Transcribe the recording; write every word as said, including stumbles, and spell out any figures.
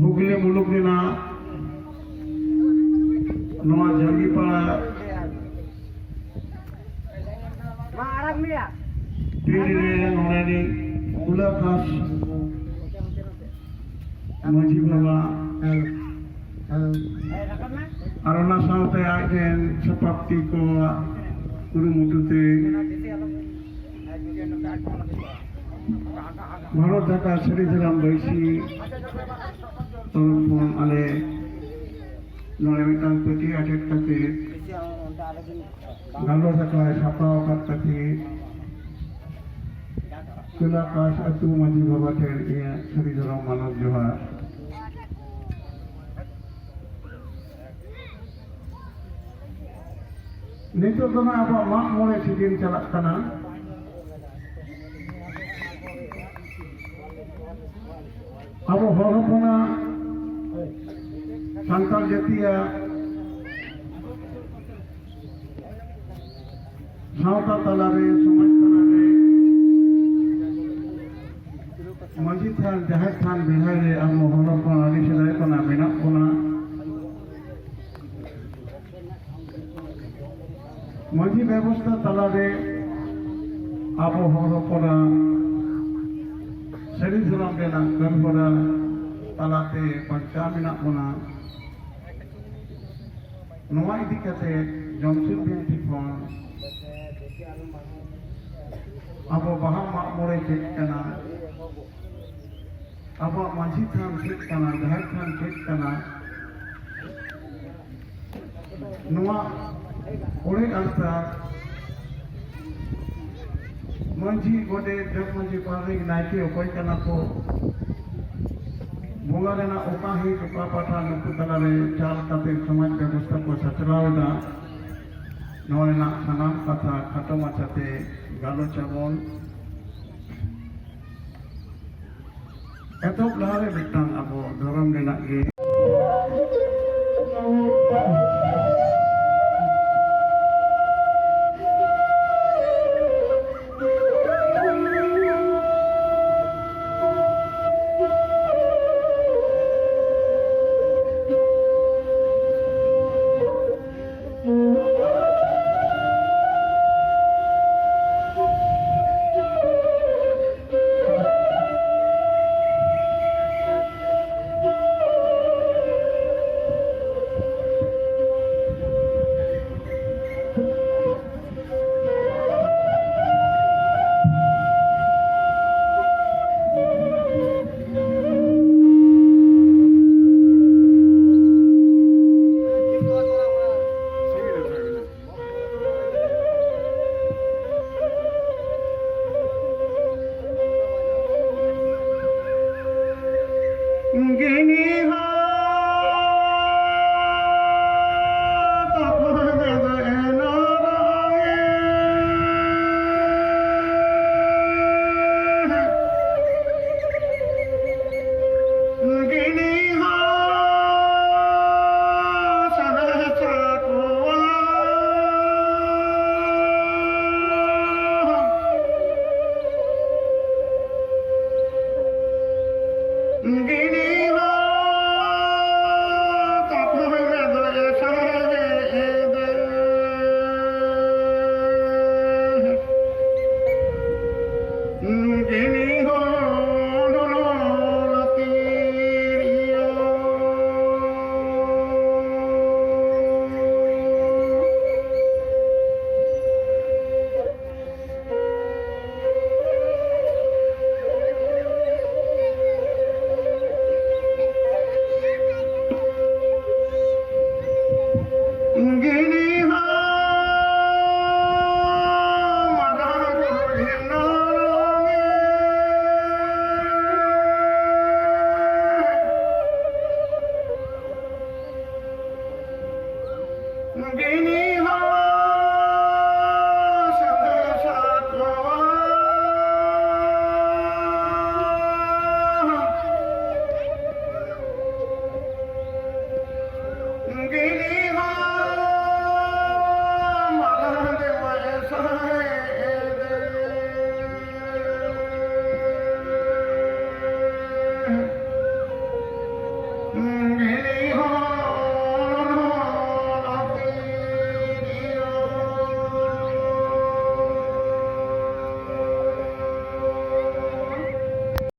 ᱦᱩᱜᱽᱞᱤ ᱢᱩᱞᱩᱠ ᱨᱮᱱᱟᱜ ᱱᱚᱣᱟ ᱡᱟᱸᱜᱤᱯᱟᱲᱟ ᱯᱤᱲ ᱨᱮ ᱱᱚᱰᱮᱱᱤᱡ ᱠᱩᱞᱟᱹ ᱠᱷᱟᱥ ᱢᱟᱹᱡᱷᱤ ᱵᱟᱵᱟ ᱟᱨ ᱚᱱᱟ ᱥᱟᱶᱛᱮ ᱟᱡ ᱨᱮᱱ ᱥᱟᱯᱟᱯᱛᱤ ᱠᱚᱣᱟᱜ ᱠᱩᱨᱩᱢᱩᱴᱩ ᱛᱮ ᱵᱷᱟᱨᱚᱛ ᱰᱷᱟᱠᱟ ᱥᱟᱹᱨᱤ ᱫᱷᱚᱨᱚᱢ ᱵᱟᱹᱭᱥᱤ ᱛᱚᱨᱚᱯ ᱠᱷᱚᱱ ᱟᱞᱮ ᱱᱚᱰᱮ ᱢᱤᱫᱴᱟᱝ ᱯᱟᱹᱴᱤ ᱟᱴᱮᱫ ᱠᱟᱛᱮ ᱜᱟᱞᱚᱪ ᱟᱠᱷᱲᱟᱭ ᱥᱟᱯᱲᱟᱣ ᱟᱠᱟᱫ ᱠᱷᱟᱹᱛᱤᱨ ᱠᱟᱹᱞᱟᱠᱟᱥ ᱟᱹᱛᱩ ᱢᱟᱹᱡᱷᱤ ᱵᱟᱵᱟ ᱴᱷᱮᱱ ᱤᱧᱟᱹᱜ ᱥᱟᱹᱨᱤ ᱫᱷᱚᱨᱚᱢ ᱢᱟᱱᱚᱛ ᱡᱚᱦᱟᱨ᱾ ᱱᱤᱛᱚᱜ ᱫᱚ ᱱᱟᱜ ᱟᱵᱚᱣᱟᱜ ᱢᱟᱜ ᱢᱚᱬᱮ ᱥᱤᱡᱤᱱ ᱪᱟᱞᱟᱜ ᱠᱟᱱᱟ᱾ ᱟᱵᱚ ᱦᱚᱲ ᱦᱚᱯᱚᱱᱟᱜ, ᱥᱟᱱᱛᱟᱲ ᱡᱟᱹᱛᱤᱭᱟᱜ ᱥᱟᱶᱛᱟ ᱛᱟᱞᱟᱨᱮ, ᱥᱚᱢᱟᱡᱽ ᱛᱟᱞᱟᱨᱮ ᱢᱟᱹᱡᱷᱤ ᱛᱷᱟᱱ, ᱡᱟᱦᱮᱨ ᱛᱷᱟᱱ ᱵᱮᱲᱦᱟᱭ ᱨᱮ ᱟᱵᱚ ᱦᱚᱲ ᱦᱚᱯᱚᱱ ᱟᱹᱰᱤ ᱥᱮᱫᱟᱭ ᱠᱷᱚᱱᱟᱜ ᱢᱮᱱᱟᱜ ᱵᱚᱱᱟ᱾ ᱢᱟᱹᱡᱷᱤ ᱵᱮᱵᱚᱥᱛᱷᱟ ᱛᱟᱞᱟᱨᱮ ᱟᱵᱚ ᱦᱚᱲ ᱦᱚᱯᱚᱱᱟᱜ ᱥᱟᱹᱨᱤ ᱫᱷᱚᱨᱚᱢ ᱨᱮᱱᱟᱜ ᱠᱟᱹᱢᱤ ᱦᱚᱨᱟ ᱛᱟᱞᱟᱛᱮ ᱵᱟᱧᱪᱟᱣ ᱢᱮᱱᱟᱜ ᱵᱚᱱᱟ᱾ ᱱᱚᱣᱟ ᱤᱫᱤ ᱠᱟᱛᱮ ᱡᱚᱢᱥᱤᱢ ᱵᱤᱱᱛᱤ ᱠᱷᱚᱱ ᱟᱵᱚ ᱵᱟᱦᱟ ᱢᱟᱜ ᱢᱚᱬᱮ ᱪᱮᱫ ᱠᱟᱱᱟ, ᱟᱵᱚᱣᱟᱜ ᱢᱟᱹᱡᱷᱤ ᱛᱷᱟᱱ ᱪᱮᱫ ᱠᱟᱱᱟ, ᱡᱟᱦᱮᱨ ᱛᱷᱟᱱ ᱪᱮᱫ ᱠᱟᱱᱟ, ᱱᱚᱣᱟ ᱚᱲᱮᱡ ᱟᱞᱛᱟ ᱢᱟᱹᱡᱷᱤ, ᱜᱚᱰᱮᱛ, ᱡᱚᱜᱽ ᱢᱟᱹᱡᱷᱤ, ᱯᱟᱨᱟᱱᱤᱠ, ᱱᱟᱭᱠᱮ ᱚᱠᱚᱭ ᱠᱟᱱᱟ ᱠᱚ, ᱵᱚᱸᱜᱟ ᱨᱮᱱᱟᱜ ᱚᱠᱟ ᱦᱤᱸᱥ ᱚᱠᱟ ᱯᱟᱴᱷᱟ, ᱱᱩᱠᱩ ᱛᱟᱞᱟᱨᱮ ᱪᱟᱞ ᱠᱟᱛᱮ ᱥᱚᱢᱟᱡᱽ ᱵᱮᱵᱚᱥᱛᱷᱟ ᱠᱚ ᱥᱟᱪᱞᱟᱣ ᱮᱫᱟ᱾ ᱱᱚᱣᱟ ᱨᱮᱱᱟᱜ ᱥᱟᱱᱟᱢ ᱠᱟᱛᱷᱟ ᱠᱷᱟᱴᱚ ᱢᱟᱪᱷᱟᱛᱮ ᱜᱟᱞᱚᱪ ᱟᱵᱚᱱ᱾ ᱮᱛᱚᱦᱚᱵ ᱞᱟᱦᱟᱨᱮ ᱢᱤᱫᱴᱟᱝ ᱟᱵᱚ ᱫᱷᱚᱨᱚᱢ ᱨᱮᱱᱟᱜ ᱜᱮ ᱜᱤᱱᱤ ᱦᱚᱸ ᱛᱟᱯᱚᱨ ᱫᱚ ᱮᱥᱟᱭ ᱮᱫᱮ᱾ ᱜᱤᱱᱤ ᱦᱚᱸ ᱫᱚᱱᱚ ᱞᱟᱹᱠᱤᱨᱤᱭᱟ᱾ ᱜᱤᱱᱤ ᱦᱚᱸ ᱥᱟᱸᱫᱮᱥ ᱟᱠᱚᱣᱟ᱾ ᱜᱤᱱᱤ ᱦᱚᱸ ᱢᱟᱨᱟᱝ ᱫᱮᱣ ᱮᱥᱟᱭ ᱮᱫᱮ᱾